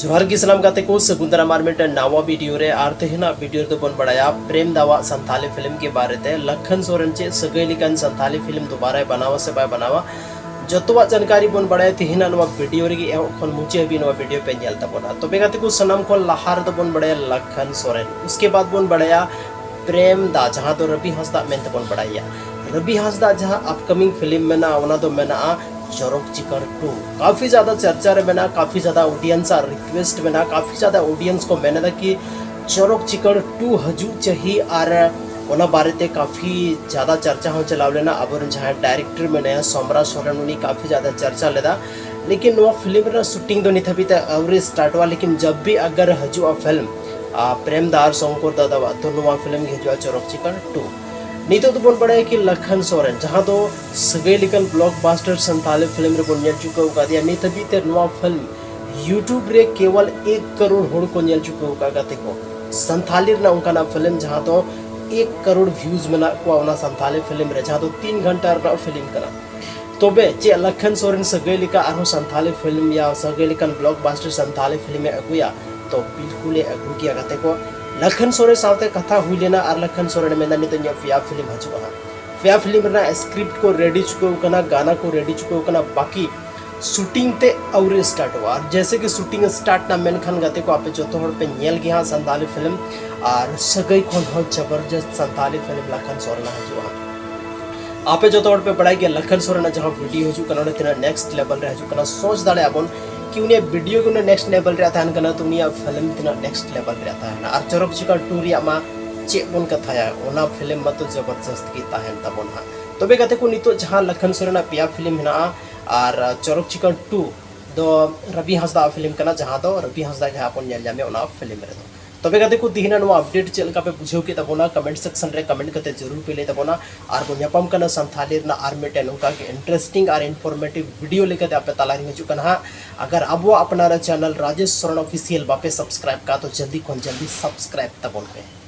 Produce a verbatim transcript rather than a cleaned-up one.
ᱡᱚᱦᱟᱨ ᱜᱮ ᱥᱟᱱᱟᱢ ᱜᱟᱛᱮ ᱠᱚ, ᱥᱟᱹᱜᱩᱱ ᱫᱟᱨᱟᱢ ᱟᱨ ᱢᱤᱫᱴᱮᱱ ᱱᱟᱣᱟ ᱵᱷᱤᱰᱤᱭᱳ ᱨᱮ᱾ ᱟᱨ ᱛᱮᱦᱮᱧᱟᱜ ᱵᱷᱤᱰᱤᱭᱳ ᱨᱮᱫᱚ ᱵᱚᱱ ᱵᱟᱲᱟᱭᱟ ᱯᱨᱮᱢ ᱫᱟᱣᱟᱜ ᱥᱟᱱᱛᱷᱟᱞᱤ ᱯᱷᱤᱞᱢ ᱠᱮ ᱵᱟᱨᱮ ᱛᱮ᱾ ᱞᱟᱠᱷᱟᱱ ᱥᱚᱨᱮᱱ ᱪᱮᱫ ᱥᱟᱹᱜᱟᱹᱭ ᱞᱮᱠᱟᱱ ᱥᱟᱱᱛᱷᱟᱞᱤ ᱯᱷᱤᱞᱢ ᱫᱩᱵᱟᱨᱟᱭ ᱵᱮᱱᱟᱣᱟ ᱥᱮ ᱵᱟᱭ ᱵᱮᱱᱟᱣᱟ, ᱡᱚᱛᱚᱣᱟᱜ ᱡᱟᱱᱠᱟᱨᱤ ᱵᱚᱱ ᱵᱟᱲᱟᱭᱟ ᱛᱮᱦᱮᱧᱟᱜ ᱱᱚᱣᱟ ᱵᱷᱤᱰᱤᱭᱳ ᱨᱮᱜᱮ᱾ ᱮᱦᱚᱵ ᱠᱷᱚᱱ ᱢᱩᱪᱟᱹᱫ ᱦᱟᱹᱵᱤᱡ ᱱᱚᱣᱟ ᱵᱷᱤᱰᱤᱭᱳ ᱯᱮ ᱧᱮᱞ ᱛᱟᱵᱚᱱᱟ᱾ ᱛᱚᱵᱮ ᱜᱟᱛᱮ ᱠᱚ, ᱥᱟᱱᱟᱢ ᱠᱷᱚᱱ ᱞᱟᱦᱟ ᱨᱮᱫᱚ ᱵᱚᱱ ᱵᱟᱲᱟᱭᱟ ᱞᱟᱠᱷᱟᱱ ᱥᱚᱨᱮᱱ, ᱩᱥᱠᱮ ᱵᱟᱫ ᱵᱚᱱ ᱵᱟᱲᱟᱭᱟ ᱯᱨᱮᱢ ᱫᱟ, ᱡᱟᱦᱟᱸ ᱫᱚ ᱨᱚᱵᱤ ᱦᱟᱸᱥᱫᱟ ᱢᱮᱱᱛᱮ ᱵᱚᱱ ᱵᱟᱲᱟᱭᱟ᱾ ᱨᱚᱵᱤ ᱦᱟᱸᱥᱫᱟ ᱡᱟᱦᱟᱸ ᱟᱯᱠᱟᱢᱤᱝ ᱯᱷᱤᱞᱢ ᱢᱮᱱᱟᱜᱼᱟ, ᱚᱱᱟ ᱫᱚ ᱢᱮᱱᱟᱜᱼᱟ ᱪᱚᱨᱚᱠ ᱪᱤᱠᱟᱹᱲ ᱴᱩ᱾ ᱠᱟᱯᱷᱤ ᱡᱟᱫᱟ ᱪᱟᱨᱪᱟ ᱨᱮ ᱢᱮᱱᱟᱜᱼᱟ, ᱠᱟᱯᱷᱤ ᱡᱟᱫᱟ ᱚᱰᱤᱭᱮᱱᱥ ᱟᱜ ᱨᱤᱠᱣᱮᱥᱴ ᱢᱮᱱᱟᱜᱼᱟ, ᱠᱟᱯᱷᱤ ᱡᱟᱫᱟ ᱚᱰᱤᱭᱮᱱᱥ ᱠᱚ ᱢᱮᱱ ᱮᱫᱟ ᱠᱤ ᱪᱚᱨᱚᱠ ᱪᱤᱠᱟᱹᱲ ᱴᱩ ᱦᱤᱡᱩᱜ ᱪᱟᱹᱦᱤ᱾ ᱟᱨ ᱚᱱᱟ ᱵᱟᱨᱮᱛᱮ ᱠᱟᱯᱷᱤ ᱡᱟᱫᱟ ᱪᱟᱨᱪᱟ ᱦᱚᱸ ᱪᱟᱞᱟᱣ ᱞᱮᱱᱟ᱾ ᱟᱵᱚᱨᱮᱱ ᱡᱟᱦᱟᱸᱭ ᱰᱟᱭᱨᱮᱠᱴᱚᱨ ᱢᱮᱱᱟᱭᱟ ᱥᱚᱢᱨᱟ ᱥᱚᱨᱮᱱ, ᱩᱱᱤ ᱠᱟᱯᱷᱤ ᱡᱟᱫᱟ ᱪᱟᱨᱪᱟ ᱞᱮᱫᱟ᱾ ᱞᱮᱠᱤᱱ ᱱᱚᱣᱟ ᱯᱷᱤᱞᱢ ᱨᱮᱱᱟᱜ ᱥᱩᱴᱤᱝ ᱫᱚ ᱱᱤᱛ ᱦᱟᱹᱵᱤᱡ ᱛᱮ ᱟᱹᱣᱨᱤ ᱥᱴᱟᱨᱴᱚᱜᱼᱟ᱾ ᱞᱮᱠᱤᱱ ᱡᱟᱵ ᱵᱷᱤ ᱟᱜᱟᱨ ᱦᱤᱡᱩᱜᱼᱟ ᱯᱷᱤᱞᱢ, ᱟᱨ ᱯᱨᱮᱢ ᱫᱟ ᱟᱨ ᱥᱚᱝᱠᱚᱨ ᱫᱟᱫᱟᱣᱟᱜ, ᱛᱚ ᱱᱚᱣᱟ ᱯᱷᱤᱞᱢ ᱜᱮ ᱦᱤᱡᱩᱜᱼᱟ ᱪᱚᱨᱚᱠ ᱪᱤᱠᱟᱹᱲ ᱴᱩ᱾ ᱱᱤᱛᱚᱜ ᱫᱚᱵᱚᱱ ᱵᱟᱲᱟᱭᱟ ᱠᱤ ᱞᱟᱠᱷᱟᱱ ᱥᱚᱨᱮᱱ, ᱡᱟᱦᱟᱸ ᱫᱚ ᱥᱟᱹᱜᱟᱹᱭ ᱞᱮᱠᱟᱱ ᱵᱞᱚᱠᱵᱟᱥᱴᱟᱨ ᱥᱟᱱᱛᱟᱞᱤ ᱯᱷᱤᱞᱢ ᱨᱮᱵᱚᱱ ᱧᱮᱞ ᱪᱩᱠᱟᱹᱣ ᱟᱠᱟᱫᱮᱭᱟ, ᱱᱤᱛ ᱦᱟᱹᱵᱤᱡ ᱛᱮ ᱱᱚᱣᱟ ᱯᱷᱤᱞᱢ YouTube ᱨᱮ ᱠᱮᱣᱚᱞ ᱮᱠ ᱠᱟᱨᱳᱲ ᱦᱚᱲ ᱠᱚ ᱧᱮᱞ ᱪᱩᱠᱟᱹᱣ ᱟᱠᱟᱫ ᱜᱟᱛᱮ ᱠᱚ᱾ ᱥᱟᱱᱛᱟᱞᱤ ᱨᱮᱱᱟᱜ ᱚᱱᱠᱟᱱᱟᱜ ᱯᱷᱤᱞᱢ ᱡᱟᱦᱟᱸ ᱫᱚ ᱮᱠ ᱠᱟᱨᱳᱲ ᱵᱷᱤᱭᱩᱡᱽ ᱢᱮᱱᱟᱜ ᱠᱚᱣᱟ ᱚᱱᱟ ᱥᱟᱱᱛᱟᱞᱤ ᱯᱷᱤᱞᱢ ᱨᱮ, ᱡᱟᱦᱟᱸ ᱫᱚ ᱛᱤᱱ ᱜᱷᱚᱱᱴᱟ ᱨᱮᱱᱟᱜ ᱯᱷᱤᱞᱢ ᱠᱟᱱᱟ᱾ ᱛᱚᱵᱮ ᱪᱮᱫ ᱞᱟᱠᱷᱟᱱ ᱥᱚᱨᱮᱱ ᱥᱟᱹᱜᱟᱹᱭ ᱞᱮᱠᱟ ᱟᱨᱦᱚᱸ ᱥᱟᱱᱛᱟᱞᱤ ᱯᱷᱤᱞᱢ ᱭᱟ ᱥᱟᱹᱜᱟᱹᱭ ᱞᱮᱠᱟᱱ ᱵᱞᱚᱠᱵᱟᱥᱴᱟᱨ ᱥᱟᱱᱛᱟᱞᱤ ᱯᱷᱤᱞᱢ ᱮ ᱟᱹᱜᱩᱭᱟ? ᱛᱚ ᱵᱤᱞᱠᱩᱞ ᱮ ᱟᱹᱜᱩ ᱜᱮᱭᱟ ᱜᱟᱛᱮ ᱠᱚ᱾ ᱞᱟᱠᱷᱟᱱ ᱥᱚᱨᱮᱱ ᱥᱟᱶᱛᱮ ᱠᱟᱛᱷᱟ ᱦᱩᱭ ᱞᱮᱱᱟ ᱟᱨ ᱞᱟᱠᱷᱟᱱ ᱥᱚᱨᱮᱱ ᱮ ᱢᱮᱱᱫᱟ ᱱᱤᱛᱚᱜ ᱤᱧᱟᱹᱜ ᱯᱮᱭᱟ ᱯᱷᱤᱞᱢ ᱦᱤᱡᱩᱜᱼᱟ ᱦᱟᱸᱜ᱾ ᱯᱮᱭᱟ ᱯᱷᱤᱞᱢ ᱨᱮᱱᱟᱜ ᱥᱠᱨᱤᱯᱴ ᱠᱚ ᱨᱮᱰᱤ ᱪᱩᱠᱟᱹᱣ ᱠᱟᱱᱟ, ᱜᱟᱱᱟ ᱠᱚ ᱨᱮᱰᱤ ᱪᱩᱠᱟᱹᱣ ᱠᱟᱱᱟ, ᱵᱟᱠᱤ ᱥᱩᱴᱤᱝ ᱛᱮ ᱟᱹᱣᱨᱤ ᱥᱴᱟᱨᱴᱚᱜᱼᱟ᱾ ᱟᱨ ᱡᱮᱭᱥᱮ ᱠᱤ ᱥᱩᱴᱤᱝ ᱥᱴᱟᱨᱴ ᱱᱟ, ᱢᱮᱱᱠᱷᱟᱱ ᱜᱟᱛᱮ ᱠᱚ ᱟᱯᱮ ᱡᱚᱛᱚ ᱦᱚᱲ ᱯᱮ ᱧᱮᱞ ᱜᱮᱭᱟ ᱦᱟᱸᱜ ᱥᱟᱱᱛᱟᱞᱤ ᱯᱷᱤᱞᱢ, ᱟᱨ ᱥᱟᱹᱜᱟᱹᱭ ᱠᱷᱚᱱ ᱦᱚᱸ ᱡᱚᱵᱚᱨᱡᱚᱥᱛ ᱥᱟᱱᱛᱟᱞᱤ ᱯᱷᱤᱞᱢ ᱞᱟᱠᱷᱟᱱ ᱥᱚᱨᱮᱱ ᱦᱤᱡᱩᱜᱼᱟ ᱦᱟᱸᱜ᱾ ᱟᱯᱮ ᱡᱚᱛᱚ ᱦᱚᱲ ᱯᱮ ᱵᱟᱲᱟᱭ ᱜᱮᱭᱟ ᱞᱟᱠᱷᱟᱱ ᱥᱚᱨᱮᱱᱟᱜ ᱡᱟᱦᱟᱸ ᱵᱷᱤᱰᱤᱭᱳ ᱦᱤᱡᱩᱜ ᱠᱟᱱᱟ, ᱚᱸᱰᱮ ᱛᱤᱱᱟᱹᱜ ᱱᱮᱠᱥᱴ ᱞᱮᱵᱮᱞ ᱨᱮ ᱦᱤᱡᱩᱜ ᱠᱟᱱᱟ᱾ ᱥᱳᱪ ᱫᱟᱲᱮᱭᱟᱜᱼᱟ ᱵᱚᱱ ᱠᱤ ᱩᱱᱤᱭᱟᱜ ᱵᱷᱤᱰᱤᱭᱳ ᱜᱮ ᱩᱱᱟᱹᱜ ᱱᱮᱠᱥᱴ ᱞᱮᱵᱮᱞ ᱨᱮᱭᱟᱜ ᱛᱟᱦᱮᱱ ᱠᱟᱱᱟ, ᱛᱚ ᱩᱱᱤᱭᱟᱜ ᱯᱷᱤᱞᱢ ᱛᱤᱱᱟᱹᱜ ᱱᱮᱠᱥᱴ ᱞᱮᱵᱮᱞ ᱨᱮᱭᱟᱜ ᱛᱟᱦᱮᱱᱟ᱾ ᱟᱨ ᱪᱚᱨᱚᱠ ᱪᱤᱠᱟᱹᱲ ᱴᱩ ᱨᱮᱭᱟᱜ ᱢᱟ ᱪᱮᱫ ᱵᱚᱱ ᱠᱟᱛᱷᱟᱭᱟ, ᱚᱱᱟ ᱯᱷᱤᱞᱢ ᱢᱟᱛᱚ ᱡᱚᱵᱚᱨᱡᱚᱥᱛ ᱜᱮ ᱛᱟᱦᱮᱱ ᱛᱟᱵᱚᱱ ᱦᱟᱸᱜ᱾ ᱛᱚᱵᱮ ᱜᱟᱛᱮ ᱠᱚ, ᱱᱤᱛᱚᱜ ᱡᱟᱦᱟᱸ ᱞᱟᱠᱷᱟᱱ ᱥᱚᱨᱮᱱᱟᱜ ᱯᱮᱭᱟ ᱯᱷᱤᱞᱢ ᱦᱮᱱᱟᱜᱼᱟ, ᱟᱨ ᱪᱚᱨᱚᱠ ᱪᱤᱠᱟᱹᱲ ᱴᱩ ᱫᱚ ᱨᱚᱵᱤ ᱦᱟᱸᱥᱫᱟ ᱯᱷᱤᱞᱢ ᱠᱟᱱᱟ, ᱡᱟᱦᱟᱸ ᱫᱚ ᱨᱚᱵᱤ ᱦᱟᱸᱥᱫᱟ ᱜᱮ ᱦᱟᱸᱜ ᱵᱚᱱ ᱧᱮᱞ ᱧᱟᱢᱮᱭᱟ ᱚᱱᱟ ᱯᱷᱤᱞᱢ ᱨᱮᱫᱚ᱾ ᱛᱚᱵᱮ ᱜᱟᱛᱮ ᱠᱚ, ᱛᱤᱦᱤᱧᱟᱜ ᱱᱚᱣᱟ ᱟᱯᱰᱮᱴ ᱪᱮᱫ ᱞᱮᱠᱟ ᱯᱮ ᱵᱩᱡᱷᱟᱹᱣ ᱠᱮᱫ ᱛᱟᱵᱚᱱᱟ? ᱠᱚᱢᱮᱱᱴ ᱥᱮᱠᱥᱚᱱ ᱨᱮ ᱠᱚᱢᱮᱱᱴ ᱠᱟᱛᱮ ᱡᱟᱹᱨᱩᱲ ᱯᱮ ᱞᱟᱹᱭ ᱛᱟᱵᱚᱱᱟ᱾ ᱟᱨ ᱵᱚᱱ ᱧᱟᱯᱟᱢ ᱠᱟᱱᱟ ᱥᱟᱱᱛᱷᱟᱞᱤ ᱨᱮᱱᱟᱜ ᱟᱨ ᱢᱤᱫᱴᱮᱱ ᱱᱚᱝᱠᱟ ᱜᱮ ᱤᱱᱴᱟᱨᱮᱥᱴᱤᱝ ᱟᱨ ᱤᱱᱯᱷᱚᱨᱢᱮᱴᱤᱵᱷ ᱵᱷᱤᱰᱤᱭᱳ ᱞᱮᱠᱟᱛᱮ ᱟᱯᱮ ᱛᱟᱞᱟᱨᱤᱧ ᱦᱤᱡᱩᱜ ᱠᱟᱱᱟ ᱦᱟᱸᱜ᱾ ᱟᱜᱟᱨ ᱟᱵᱚᱣᱟᱜ ᱟᱯᱱᱟᱨᱟᱜ ᱪᱮᱱᱮᱞ ᱨᱟᱡᱮᱥ ᱥᱚᱨᱮᱱ ᱚᱯᱷᱤᱥᱤᱭᱟᱞ ᱵᱟᱯᱮ ᱥᱟᱵᱥᱠᱨᱟᱭᱤᱵ ᱠᱟᱜᱼᱟ, ᱛᱚ ᱡᱚᱞᱫᱤ ᱠᱷᱚᱱ ᱡᱚᱞᱫᱤ ᱥᱟᱵᱥᱠᱨᱟᱭᱤᱵ ᱛᱟᱵᱚᱱ ᱯᱮ᱾